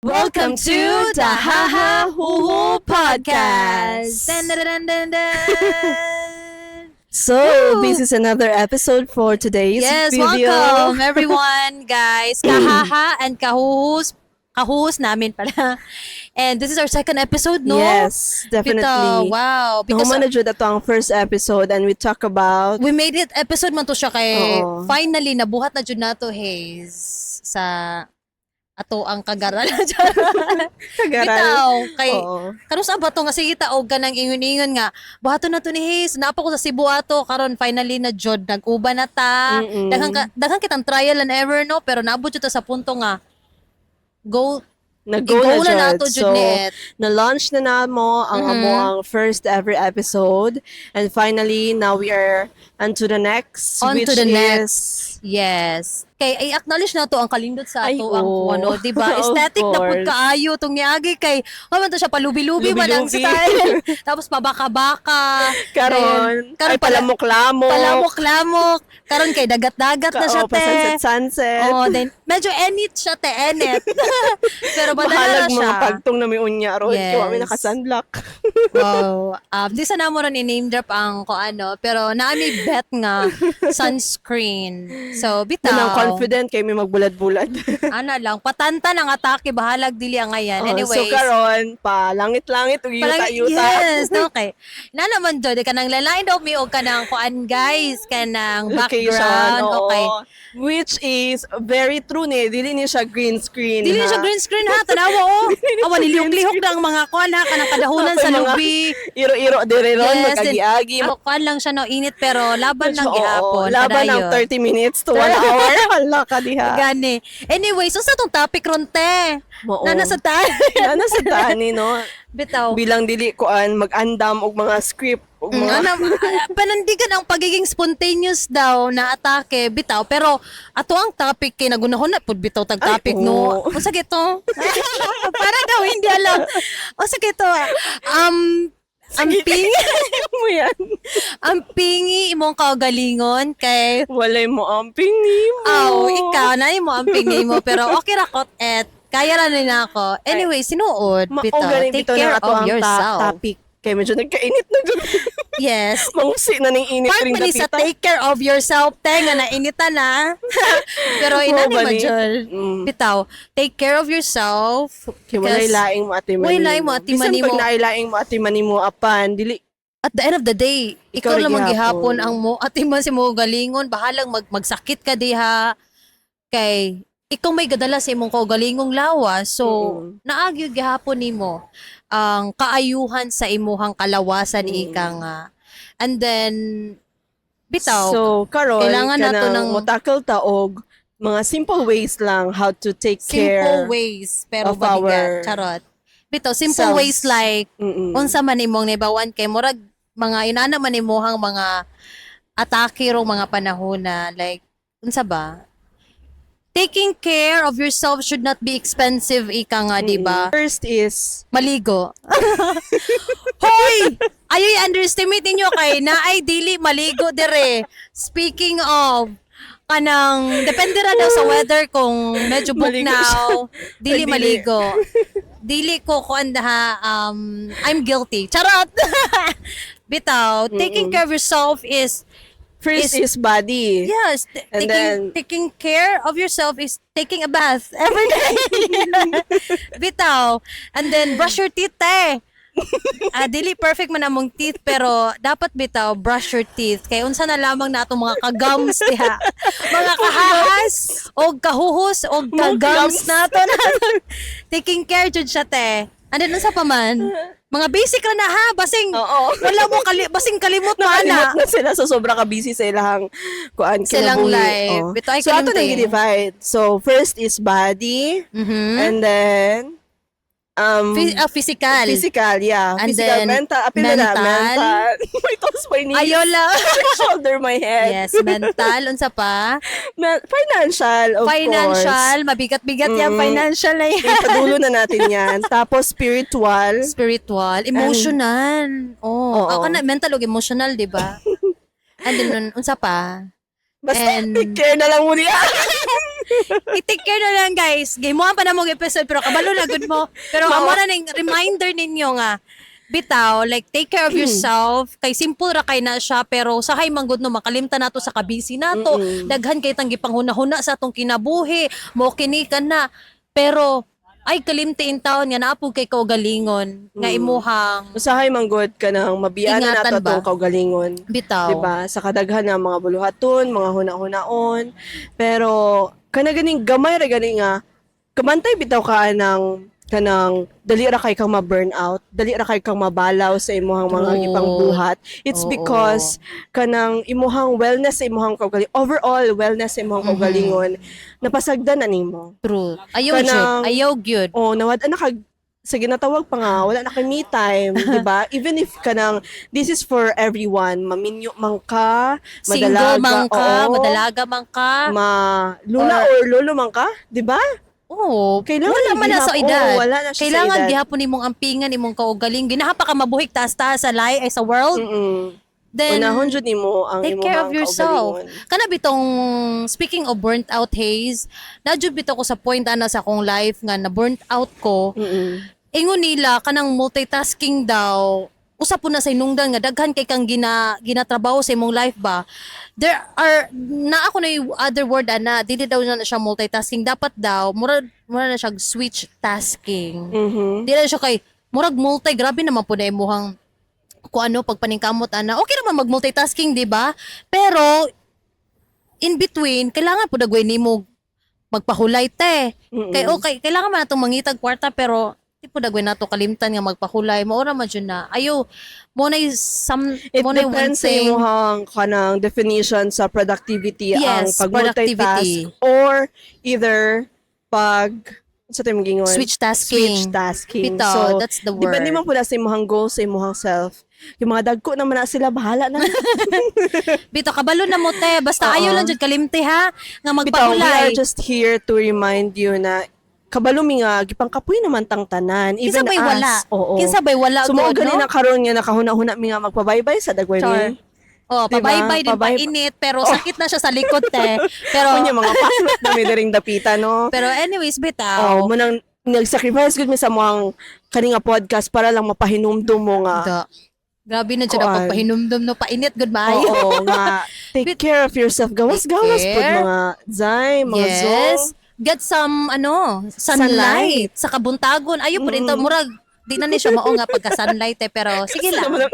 Welcome to the Haha Huhu Podcast. Dun, dun, dun, dun, dun. So, Woo! This is another episode for today's Yes, video. Welcome everyone, guys. Kahaha and kahuhus. Kahuhus namin pala. And this is our second episode, no? Yes, definitely. Bitaw, wow. Because Nahuman na jud ato ang first episode and we talk about we made it episode man to siya kay Oo. Finally nabuhat na jud nato, Haze, sa ato ang kagaral. Kagaral. Bitaw, kay Oo. Karon sa ba to nga sige ta og kanang ingon-ingon nga buhaton na to ni Haze, naa pa ko sa Cebu ato. Karon finally na jud nag-uban na ta. Daghan kitang trial and error, no, pero naabot jud ta sa punto nga go. Nag-go I-go na na jud. Nato jud So, ni it. Na-launch na namo ang amo ang first ever episode and finally now we are on to the next, On which to the is next. Yes. Kay ay acknowledge na to ang kalindot sa Ay, ato ang oo. ano, 'di ba? Of Aesthetic na pud course. kaayo tong niagi kay man to siya, palubi-lubi man ang Lubi-lubi. style. Tapos pabaka-baka. Karon, Karon ay palamok-lamok. Palamok-lamok. Karon kay dagat-dagat na siya Oo, te. pa-sunset sunset. Oh, then medyo enit siya te, enit. Pero madala Bahalag na siya. mga pagtong na may unya ron. Yes. Kaya kami naka-sunblock. Wow. Di sa namo ron i-name drop ang ko ano, pero naami bet nga sunscreen. So, bitaw. Kanang confident kay may magbulad-bulad. Ana lang, patanta ng atake, bahalag dili ang ngayan. Oh, Anyways. so karon pa langit-langit ug yuta-yuta. Yes, okay. Na naman jud kanang lalain daw mi og kanang kuan guys, kanang Location, background. oo. Okay. Which is very true ni. Dili ni siya green screen. Dili ha? siya green screen ha, tanawa oh. Awa nilihok-lihok na ang mga kuan ha, kanang kadahunan sa Mga lubi. Iro-iro dire ron, Yes, magagi-agi. Ako kuan lang siya no, init pero laban lang Oo, gihapon. laban ng padayon. 30 minutes to 1 hour. Hala ka diha. Gani. Anyway, so sa tong topic ron te. Mao. Nana sa ta. Nana sa tani, no? Bitaw. Bilang dili kuan mag-andam og mga script og mga Ano, panandigan ang pagiging spontaneous daw na atake bitaw, pero ato ang topic kay nagunahon na pud bitaw tag Ay, topic, no. oo. Unsa gito? Para daw hindi alam. Unsa gito? Ang pingi, mo yan. Ang pingi imong kaugalingon kay Walay mo amping nimo. Aw, ikaw na mo ang pingi mo, pero okay ra kot et kaya ra ni ako. Anyway, sinuod Mao bitaw. galing Take bitaw care ng ato of ang yourself. topic. Kay medyo nagkainit na jud. Yes. Mangusi na ning init Part ring man ni sa dapita. take care of yourself, te, nga nainita na. Pero inani Mao ba man ni? jud. Bitaw, take care of yourself. Kay walay Because laing mo ate walay laing mo ate Bisan mani pag mo. naay laing mo ate mani mo apan dili at the end of the day, Ikaw ikaw ra lamang gihapon. gihapon ang mo ate man si mo galingon, bahalang magsakit ka diha kay ikaw may gadala sa imong kaugalingong lawas. So, naagyo gihapon nimo ang kaayuhan sa imuhang kalawasan, ika nga. And then bitaw, So karon kailangan nato kanang mo-tackle ta og mga simple ways lang how to take simple care ways pero of mabigat. our Charot. Bitaw, simple selves. ways like unsa man imong naibawan kay murag mga inana man imuhang mga atake rong mga panahon na like unsa ba, taking care of yourself should not be expensive, ika nga, di ba? First is Maligo. Hoy, ayoy underestimate ninyo kay naay dili maligo dire. Speaking of kanang depende ra daw sa weather kung medyo Maligo bugnaw, dili Ay, dili. maligo. Dili ko kuan ha, I'm guilty. Charot. Bitaw, taking care of yourself is First is body. Yes, And taking taking care of yourself is taking a bath every day. Bitaw. And then brush your teeth eh. Ah, dili perfect man among teeth pero dapat bitaw brush your teeth kay unsa na lamang nato mga kagums diha. Mga kahahas og kahuhus og Mga kagums gums. nato na. Taking care jud siya te. And then unsa pa man? Mga basic ra na ha, basing Oo. wala mo kali basing kalimot pa na. Nakalimot na sila sa sobra ka busy sa ilahang kuan Silang kinabuhi. life. Oo. Bitaw, ay So ato kalimti. nang gi-divide. So first is body and then Physical. Physical, yeah. And physical, then, mental, apil na mental. mental. My toes, my knees, Ayo lang. my shoulder, my head. Yes, mental. Unsa pa? Financial, of Financial. course. Mabigat-bigat yan. Financial na yan. Ipadulo na natin yan. Tapos spiritual. Spiritual. Emotional. Oh. Oo. Ako na, mental ug emotional, di ba? And then, unsa pa? Basta And take care na lang muna. I-take care na lang, guys. Gimuan pa na mo episode pero kabalo na gud mo. Pero amo na ning reminder ninyo nga bitaw, like, take care of yourself kay simple ra kay na siya, pero sahay man gud no makalimtan nato sa kabisi nato. Daghan kay tang gipanghuna-huna sa atong kinabuhi mo, kini ka na, pero ay kalimti in taon nga naa pud kay kaugalingon nga imuhang Usahay man gud ka nang mabiyaan na ingatan nato ba? atong kaugalingon. Bitaw. Diba? Sa kadaghan ng mga buluhaton, mga huna-hunaon. Pero kana ganing gamay ra gani nga kamantay bitaw ka ng kanang dali ra kay kang ma-burn out, dali ra kay kang mabalaw sa imuhang mga gipangbuhat. It's because kanang imuhang wellness sa imuhang kaugalingon, overall wellness sa imuhang kaugalingon, napasagdan na nimo. True. Ayaw jud. Ayaw gyud. Oh, nawad na kag sa ginatawag pa nga wala na kay me time, di ba? Even if kanang this is for everyone, maminyo man ka, Single madalaga, man ka, oo, madalaga man ka, ma lula or lolo man ka, di ba? Oo. Kailangan wala man na sa edad. Oo, wala na siya Kailangan sa edad. gihapon imong ampingan imong kaugaling. Ginaha pa ka mabuhik taas-taas sa lay ay sa world. Then Unahon jud nimo ang take care of imong yourself. kaugalingon. Kana bitong speaking of burnt out, Haze, na jud bitaw ko sa point ana sa akong life nga na burnt out ko. Ingon nila kanang multitasking daw usa po na sa hinungdan nga daghan kay kang ginatrabaho sa imong life ba. There are na ako na yung other word ana, dili daw na siya multitasking, dapat daw mura na siya switch tasking. Di na siya kay murag multi, grabe naman po na imuhang kung ano pagpaningkamot ana. Okay naman mag multitasking, di ba? Pero in between kailangan po dagway nimo magpahulay, te. Kay okay, kailangan man natong mangitag kwarta, pero di po dagway nato kalimtan nga magpahulay. Mao ra man jud na. Ayo mo na some It mo na one depends sa thing. imuhang kanang definition sa productivity, ang Yes, pag-multitask productivity. or either pag sa ito yung gingon? Switch tasking. Switch tasking. Bitaw, So, that's the word. depende man po na sa imuhang goal, sa imuhang self. Yung mga dagko naman na sila, bahala na. Bitaw, kabalo na mo, te. Basta Oo. ayaw lang jud kalimti ha nga Bitaw, we magpahulay. are just here to remind you na kabalo mi nga gipangkapoy naman tang tanan. Kinsa Even bay us. wala? Oo. Kinsa bay wala So, mao gud, gani no? na karon nga nakahuna-huna mi nga magpabaybay sa dagway Char. mi. Oh, Diba? pabaybay din painit pero sakit na siya sa likod, te. Pero Unya mga paslot na mi diring dapita, no? pero anyways, bitaw. Oh, munang nag-sacrifice gud mi sa mga kani nga podcast para lang mapahinumdum mo nga. Da. Grabe na jud ang Kuan. pagpahinumdum no, painit gud maayo. Oo nga. Take care of yourself. Gawas-gawas Take pud care. mga zay, mga Yes. zong. Get some ano, sunlight, Sunlight. sa kabuntagon. Ayo pud ito murag di na ni siya mao nga pagka sunlight eh, pero sige Sa lang. naman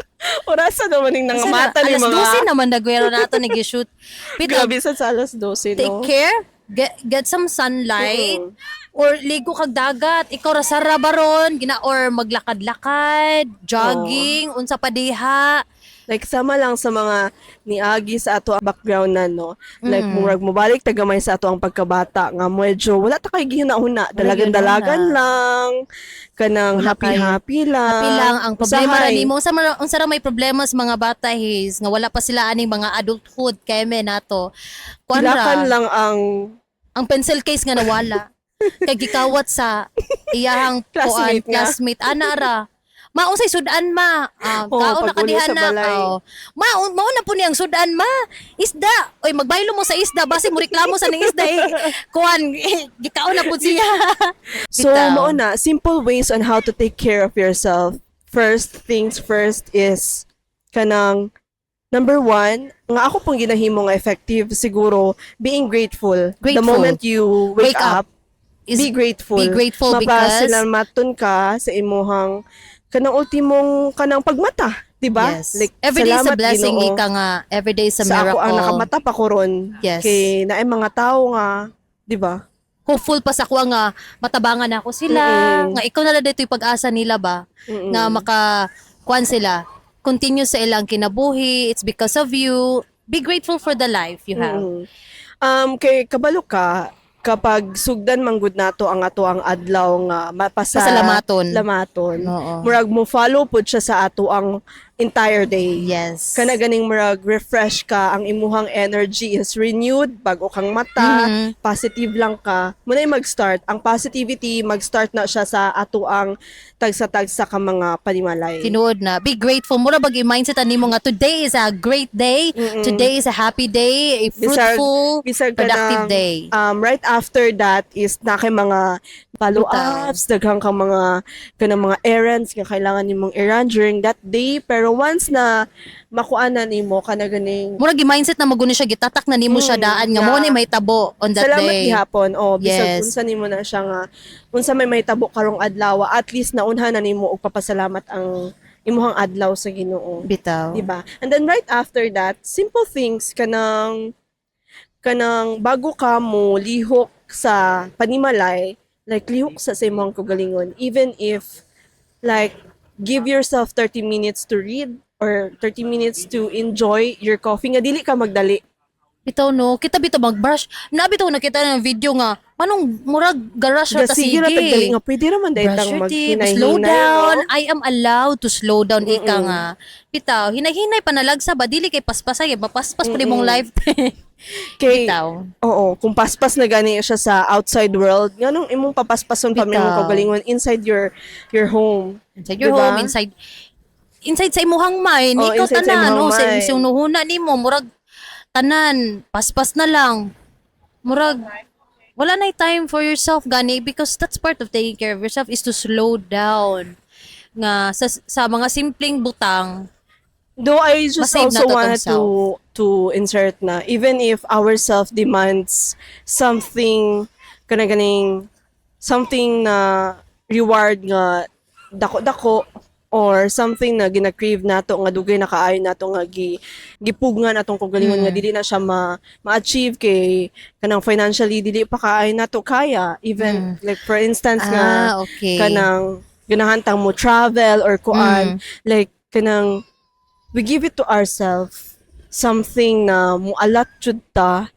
orasa naman yung Kasi nangamata ni alas mga 12 naman nagwero nato nag-shoot. Bitaw, Grabe sa alas 12, take no? care. Get some sunlight. Or ligo kag dagat, ikaw ra sa baron, gina or maglakad-lakad, jogging, unsa pa diha. Like, sama lang sa mga niagi sa ato ang background na, no? Like, murag mobalik tagamay sa ato ang pagkabata nga medyo wala ta kay gihuna-huna. Dalagan-dalagan gihuna. lang. Kanang Wala happy-happy lang. Happy lang ang problema ra Usahay. nimo. Unsa ra may problema sa mga bata his nga wala pa sila aning mga adulthood kay me nato. Kuan ra, Kilakan lang ang ang pencil case nga nawala. Kay gikawat sa iyahang kuan Classmate nga. classmate ana ra. Ma, unsay sudan, ma? Ah, Oo, kaon na pag-uli kadiha sa na. balay. Oo. Ma, mao na po niyang sudan, ma. Isda. Oy, magbaylo mo sa isda basi mo reklamo sa ning isda eh. Kuan, eh, gikaon na pud siya. So, Bitaw. mao na, simple ways on how to take care of yourself. First things first is kanang number one, nga ako pong ginahimo nga effective siguro, being grateful. The Grateful. moment you wake Wake up up, be grateful. Be grateful because Mapasilamatan ka sa imuhang kanang ultimong kanang pagmata, di ba? Yes. Every day is a salamat, blessing, Ginoo, ika nga. Every day is a sa miracle. ako ang nakamata pa ko ron. Yes. Kay naay mga tao nga, di ba? Hopeful pa sa kuha nga matabangan ako sila. Nga ikaw na lang dito yung pag-asa nila ba? Nga maka kuan sila. Continue sa ilang kinabuhi. It's because of you. Be grateful for the life you have. Kay kabalo ka kapag sugdan manggud nato ang ato ang adlaw nga mapasa Pasalamaton. lamaton. Oo. Murag mo follow pud siya sa ato ang entire day. Kana ganing murag refresh ka, ang imuhang energy is renewed, bago kang mata, positive lang ka. Muna mag-start. Ang positivity, mag-start na siya sa ato ang tagsa-tagsa ka mga panimalay. Tinuod na. Be grateful. Mura bag i-mindset nimo nga today is a great day. Today is a happy day, a fruitful, Bisag productive kanang, day. Right after that is na kay mga follow-ups, daghan kang mga kanang mga errands nga kailangan nimong i-run during that day. Pero once na makuha na nimo kana ganing Mura gi-mindset na maguni siya, gitatak na nimo siya daan nga mo ni may tabo on that salamat day. gihapon. Oh, bisag unsa nimo na siya nga unsa may mahitabo karong adlaw, at least naunhan na nimo og papasalamat ang imuhang adlaw sa Ginoo. Bitaw. Diba? And then right after that, simple things kanang bago ka mo lihok sa panimalay, like lihok sa imong kaugalingon, even if like give yourself 30 minutes to read or 30 minutes to enjoy your coffee nga dili ka magdali. Bitaw no, kita bitaw mag-brush. Na bitaw nakita ng video nga manong murag ga-rush ra ta, Sige ra sige. tagdali nga pwede ra man Brush daytang your teeth, maghinay-hinay. Slow down. No? I am allowed to slow down, ika nga. Bitaw, hinay-hinay panalagsa ba, dili kay paspasay, mapaspas pa nimong life. Kay Bitaw. Oo, kung paspas na gani siya sa outside world, nganong imong papaspason pa imong Bitaw. kaugalingon inside your home? Inside your Diba? home, inside sa imuhang mind, Oh, ikaw inside sa tanan, imuhang no, sa mind. sinuhuna nimo, murag tanan, paspas na lang. Murag wala na time for yourself gani because that's part of taking care of yourself, is to slow down. Nga sa mga simpleng butang. Though I just Ma-save also na to wanted tong to insert na even if ourself demands something kana ganing something na reward nga dako-dako or something na gina-crave nato nga dugay na kaayo nato nga gipugngan atong kaugalingon nga dili na siya ma-achieve kay kanang financially dili pa kaayo nato kaya, even like for instance nga kanang ganahan tang mo travel or kuan, like kanang we give it to ourselves something na mualat jud ta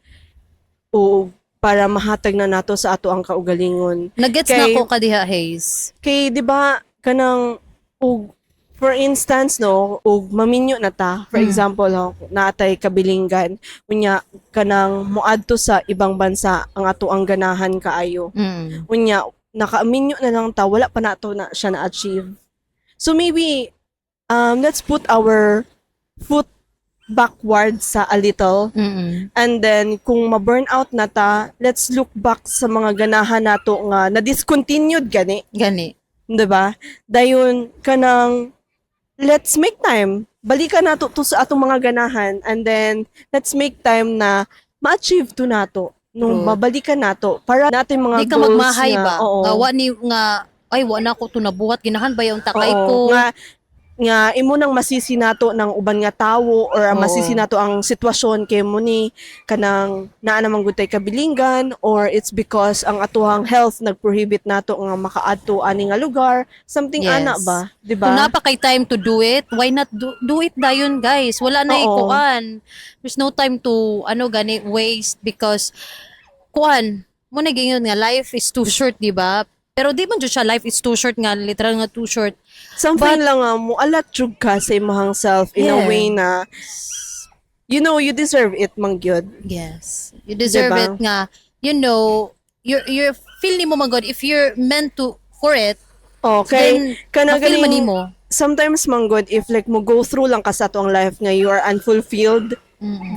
o para mahatag na nato sa ato ang kaugalingon. Nagets na ko kadiha, Haze. Kay di ba kanang og for instance, no, og maminyo na ta, for example, ho, naatay kabilingan, unya kanang moadto sa ibang bansa ang ato ang ganahan kaayo, unya nakaaminyo na lang ta, wala pa nato na siya na-achieve. So maybe let's put our foot backward sa a little and then kung ma-burn out na ta, let's look back sa mga ganahan nato nga na discontinued gani. Gani. 'Di ba? Dayon kanang let's make time. Balikan nato to sa atong mga ganahan and then let's make time na ma-achieve to nato nung mabalikan nato para natin mga Di ka goals magmahay nga, ba? Oo. Nga wa ni nga ay wa na ko to nabuhat, ginahan ba yung takay Oo, ko? Nga nga imo nang masisi nato ng uban nga tawo or masisi nato ang sitwasyon kay mo ni kanang naa namang gud tay kabilingan or it's because ang atuhang health nagprohibit nato nga makaadto ani nga lugar, something ana ba, di ba? Kung naa pa kay time to do it, why not do it dayon, guys? Wala na ikuan. There's no time to ano gani waste because kuan mo na gingon nga life is too short, di ba? Pero di man jud siya life is too short nga literal nga too short. Something lang nga mo alat jud ka sa imong self in a way na you know you deserve it man gyud. Yes. You deserve Diba? it nga. You feel nimo man gud if you're meant to for it, Okay. then Kana ma-feel man ganing nimo. Sometimes man gud if like mo go through lang ka sa atuang life nga you are unfulfilled,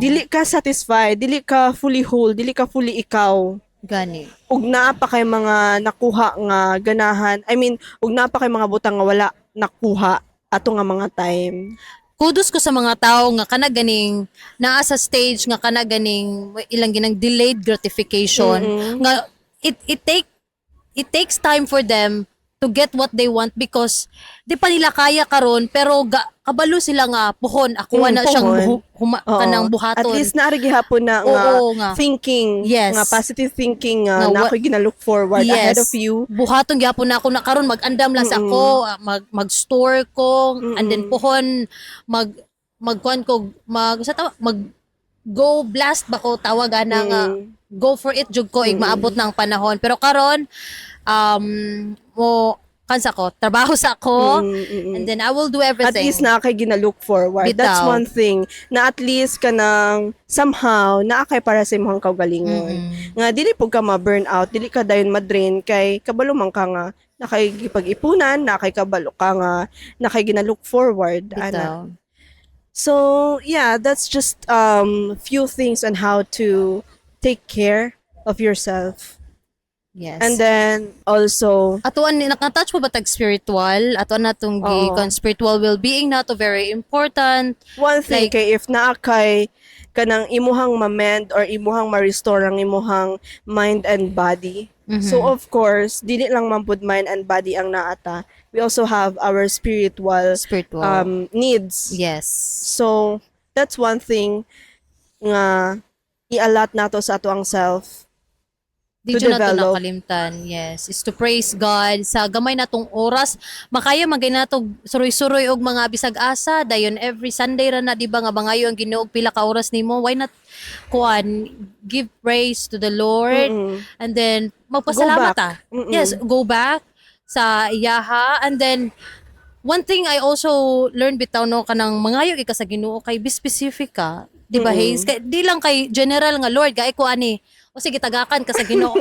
dili ka satisfied, dili ka fully whole, dili ka fully ikaw. Gani. Ug naa pa kay mga nakuha nga ganahan. I mean, ug naa pa kay mga butang nga wala nakuha ato nga mga time. Kudos ko sa mga tao nga kana ganing naa sa stage nga kana ganing ilang ginang delayed gratification nga it takes time for them to get what they want because di pa nila kaya karon pero kabalo sila nga puhon ako na siyang Puhon. Kanang buhaton. At least naa ra gihapon na nga Oo nga. Thinking, nga positive thinking nga Nga na ako'y gina-look forward ahead of you. Buhaton gyapon na ako na karon mag-andam lang sa ako, mag-store ko and then puhon mag magkuan ko mag sa tawa, mag go blast ba ko tawag ana nga go for it jud ko ig maabot na ang panahon. Pero karon mo Kansa ko, trabaho sa ako, and then I will do everything. At least naa kay gina-look forward. That's Bitaw. one thing. Na at least kanang somehow naa kay para sa imong kaugalingon. Nga dili pud ka ma-burn out, dili ka dayon ma-drain kay kabalo man ka nga naa kay gipag-ipunan, naa kay kabalo ka nga naa kay gina-look forward ana. Bitaw. So, yeah, that's just few things on how to take care of yourself. And then also Atuan naka-touch mo ba tag spiritual? Atuan natong gi Oo. kon spiritual well-being nato, very important. One thing Like- kay if naa kay kanang imuhang ma-mend or imuhang ma-restore ang imuhang mind and body. So of course, dili lang man pud mind and body ang naata. We also have our spiritual Spiritual. Needs. So that's one thing nga i-allot nato sa ato ang self Di to jud nato develop. Nakalimtan. Yes, is to praise God sa gamay natong oras. Makaya magay nato suroy-suroy og mga bisag asa dayon every Sunday ra na, di ba, nga mangayo ang Ginoo og pila ka oras nimo. Why not kuan, give praise to the Lord and then magpasalamat Go back. ah. Yes, go back sa iyaha. And then one thing I also learned bitaw, no, kanang mangayo ka sa Ginoo kay be specific ka. Di ba, Haze? Kay, di lang kay general nga, "Lord, gay ko ani." O sige, tagakan ka sa Ginoo.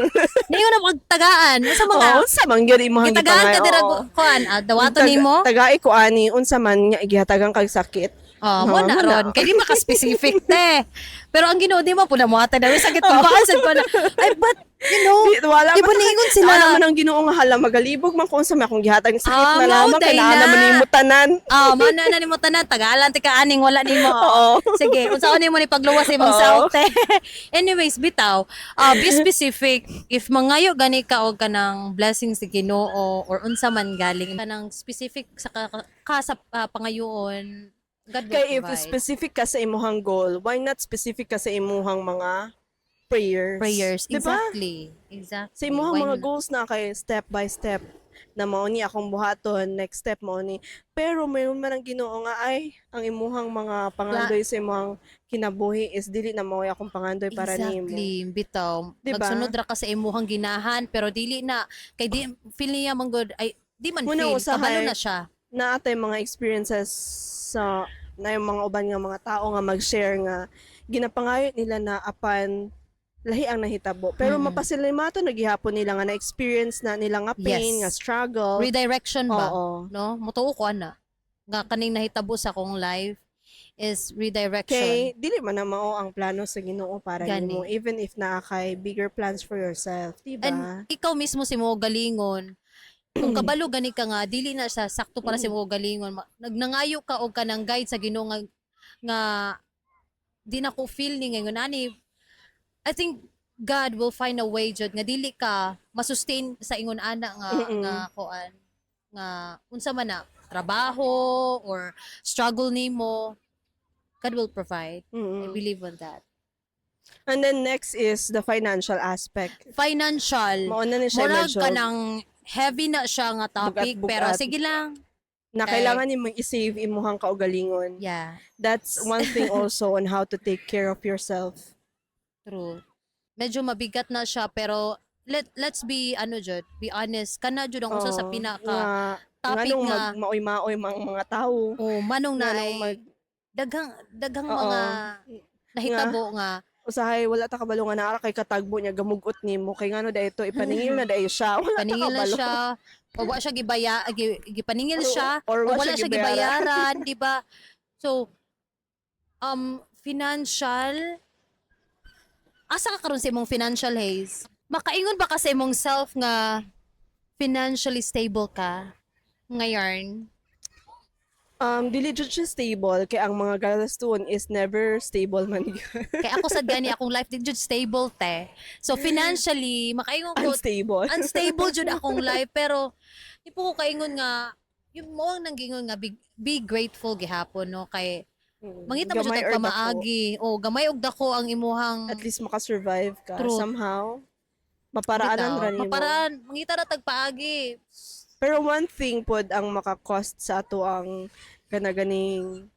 Niyo na pagtagaan. Sa mga Oo, unsa man gyud imong gitagaan ka dira oo. kuan, dawaton nimo. Tagai ko ani, unsa man nga gihatagan kag sakit. Oh, mo Oo, na mo na. ron. Kay di maka-specific te. Pero ang Ginoo di mo po na mohatag na sakit pambaan sad ko na. Ay, but Di, wala di ba man niingon sila? Ana man ang Ginoo nga, hala, magalibog man kung unsa may akong gihatag sakit Ah, na lamang mao kay day naa na. naman nimo tanan. Ah, mo na na nimo tanan, tagalan ti ka aning wala nimo. Oo. Sige, unsaon nimo ni pagluwas imong Oo. self te. Anyways, bitaw, be specific if mangayo gani ka og kanang blessings sa Ginoo or unsa man galing kanang specific sa ka sa pangayoon, God will Kay if provide. specific ka sa imuhang goal, why not specific ka sa imuhang mga prayers? Prayers, Diba? exactly. Sa imuhang Why mga not? goals na kay step by step na mao ni akong buhaton, next step mao ni. Pero mayroon man ang Ginoo nga, ay, ang imuhang mga pangandoy sa imuhang kinabuhi is dili na mao akong pangandoy para nimo. Exactly, bitaw. Diba? Nagsunod ra ka sa imuhang ginahan pero dili na kay di feel niya man good ay di man Muna feel usahay, kabalo na siya. Naa tay mga experiences sa na yung mga uban nga mga tao nga mag-share nga ginapangayo nila na apan lahi ang nahitabo. Pero mapasalamatan na gihapon nila nga na-experience na nila nga pain, nga struggle. Redirection ba? Oo. No? Mutuo ko ana. Nga kaning nahitabo sa akong life is redirection. Kay dili man na mao ang plano sa Ginoo para Gani. nimo even if naa kay bigger plans for yourself, di ba? And ikaw mismo si mo galingon, kung kabalo gani ka nga dili na siya sakto para sa imo galingon, nagnangayo ka og kanang guide sa Ginoo nga di na ko feel ni ngayon ani. I think God will find a way jud nga dili ka masustain sa ingon ana nga nga kuan nga unsa man na trabaho or struggle nimo. God will provide. I believe on that. And then next is the financial aspect. Financial. Mao na ni siya Murag medyo ka ng heavy na siya nga topic Bugat-bugat. pero sige lang. Na kailangan nimo i-save imuhang kaugalingon. That's one thing also on how to take care of yourself. True. Medyo mabigat na siya pero let's be ano jud, be honest. Kana jud ang usa sa Oo, pinaka nga, topic nganong nga mag maoy-maoy mang mga tao. Oh, manong na Nganong ay daghang daghang mga nahitabo nga usahay wala ta kabalo nga naa kay katagbo niya gamugot nimo kay ngano dai ito ipaningil na dai siya, wala ta paningil na kabalo. Siya o wa siya gipaningil siya or o wa wala siya gibayaran. Gibayaran, di ba? So financial, asa ka karon sa imong financial, Haze? Makaingon ba ka sa imong self nga financially stable ka ngayon? Dili jud siya stable kay ang mga galastuon is never stable man gyud. Kay ako sad gani, akong life di jud stable te. So financially, makaingon ko Unstable. Unstable jud akong life pero di po ko kaingon nga yung mo ang nanggingon nga be grateful gihapon, no, kay mangita mo jud Gamay tag or dako. pamaagi o gamay og dako ang imuhang At least makasurvive ka True. somehow. Maparaanan Bitaw. ra nimo. Maparaan, mangita ra tag paagi. Pero one thing pod ang makakost sa ato ang kanaganing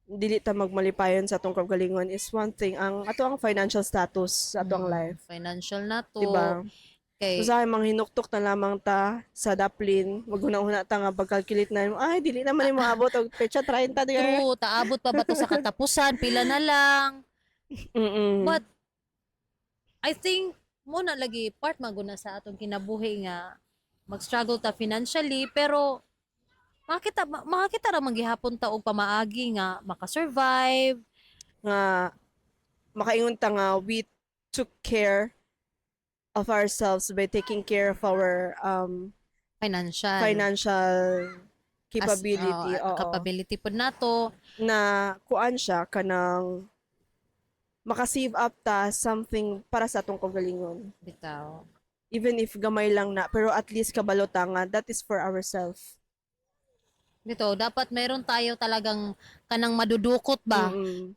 dili ta magmalipayon sa atong kaugalingon is one thing ang ato ang financial status sa atong life, Financial na to. diba? Kay Usahay manghinuktok na lamang ta sa daplin, maghuna-huna ta nga pag-calculate na, ay, dili naman yung maabot og petsa 30 di ay. True, taabot pa ba to sa katapusan? Pila na lang. But I think mo na lagi part maguna sa atong kinabuhi nga mag-struggle ta financially, pero makakita ra man gihapon ta og pamaagi nga makasurvive. Nga makaingon ta nga we took care of ourselves by taking care of our financial financial capability. As, Oo. Capability pod nato. Na kuan siya, kanang makasave up ta something para sa atong kaugalingon. Bitaw. Even if gamay lang na, pero at least kabalo ta nga that is for ourselves. Bitaw, dapat meron tayo talagang kanang madudukot ba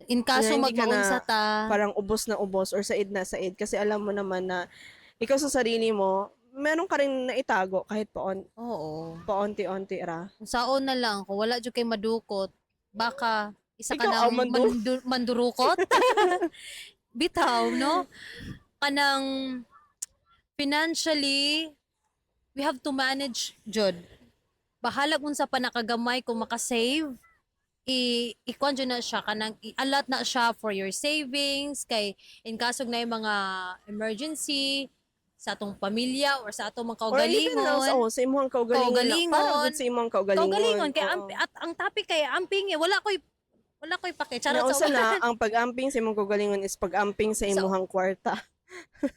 in kaso Na hindi ka na magmaunsa ta. Parang ubos na ubos or said na said kasi alam mo naman na ikaw sa sarili mo, meron ka rin naitago kahit paon paonti-onti ra. Kung saon na lang, kung wala jud kay madukot, baka isa ka Ikaw ng ang mandurukot. Bitaw, no? Kanang financially, we have to manage jud. Bahala kung sa panakagamay kung makasave, i ikuan jud na siya, kanang i-allot na siya for your savings kay in kaso na yung mga emergency sa atong pamilya or sa atong mga Or even lang kaugalingon. sa, oh, sa imong kaugalingon. Kaugalingon. Para gud sa imong kaugalingon. Kaugalingon kay at ang topic kay amping eh, wala ko'y pake. Charot. Nausa na ang pag-amping sa imong kaugalingon is pag-amping sa imong kwarta.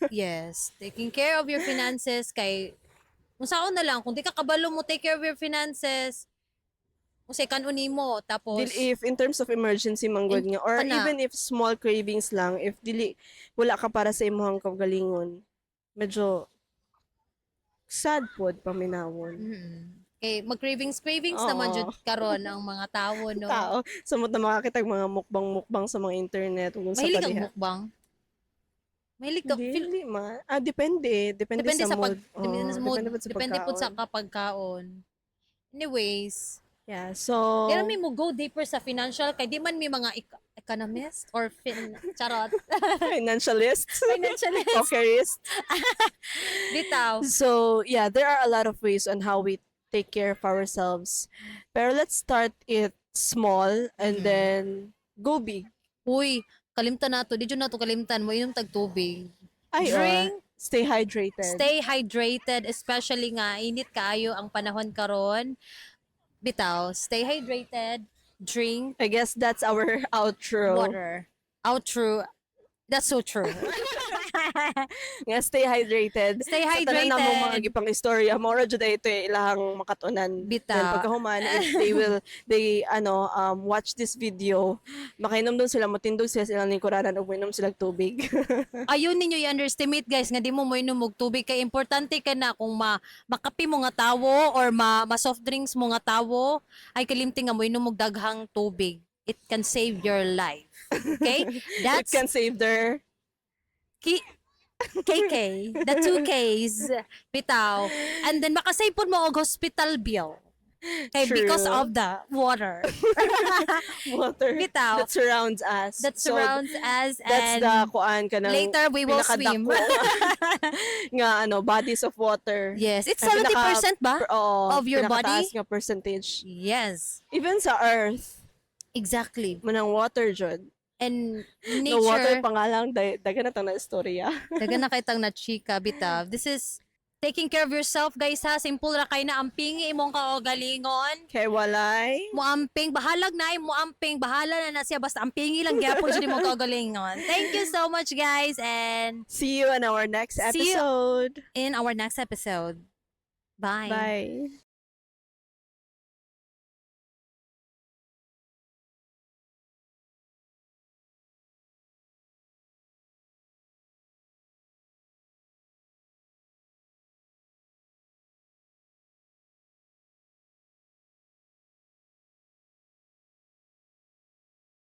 Yes, taking care of your finances kay kung saon na lang kung di ka kabalo mo take care of your finances, unsay kan-on nimo tapos Dili if in terms of emergency manggod nga or kana. even if small cravings lang, if dili wala ka para sa imong kaugalingon, medyo sad pod paminawon. Kay mag-cravings cravings naman jud karon ang mga tao, no? Tao samot na makakita og mga mukbang mukbang sa mga internet ug unsa Mahilig pa ang diha. mukbang? Mahilig ka feel, Dili man. Ah, depende. Depende depende sa sa pag mood. Oo, depende sa mood, depende pod sa depende pod sa pagkaon. kapagkaon. Anyways, Yeah, so kaya may mo go deeper sa financial kay di man may mga economist or fin charot financialist, financialist. Pokerist. Bitaw. So, yeah, there are a lot of ways on how we take care of ourselves. Pero let's start it small and then go big. Uy, kalimtan nato, di jud nato kalimtan mo inom tag tubig. Ay, Drink. Stay hydrated. Stay hydrated, especially nga init kaayo ang panahon karon. Bitaw, stay hydrated, drink I guess that's our outro. Water. Outro. That's so true. Nga stay hydrated. Stay Sa tanan na mo mga hydrated. gipang istorya, mao ra jud ito eh, ilahang makatunan. Bitaw. Then pagkahuman, if they will, they, ano, watch this video, makainom dun sila, motindog sila sa ilang lingkuranan ug moinom sila tubig. Ayun ninyo i-underestimate, guys, nga di mo moinom og tubig kay importante ka na kung ma makape mo nga tawo or ma soft drinks mo nga tawo ay kalimti nga moinom og daghang tubig. It can save your life. Okay? It That's can save their KK, the two Ks, bitaw. And then makasave pud mo og hospital bill. Okay, True. because of the water. Water Bitaw. that surrounds us. That So, surrounds us that's and the kuan kanang later we will swim. pinakadako nga ano, bodies of water. Yes, it's Ang 70% ba? Oo, Of your body? pinakataas nga percentage. Yes. Even sa earth, Exactly. manang water jud. And No water nature, pa nga lang, daga na tang na istorya. Daga na kay tang na chika, bitaw. This is taking care of yourself, guys, ha. Simple ra kay na, ampingi imong kaugalingon. Kay walay. Muamping, bahalag na ay muamping, bahala na na siya basta ampingi lang gyapon jud imong kaugalingon. Thank you so much, guys, and See you in our next See you episode. in our next episode. Bye. Bye.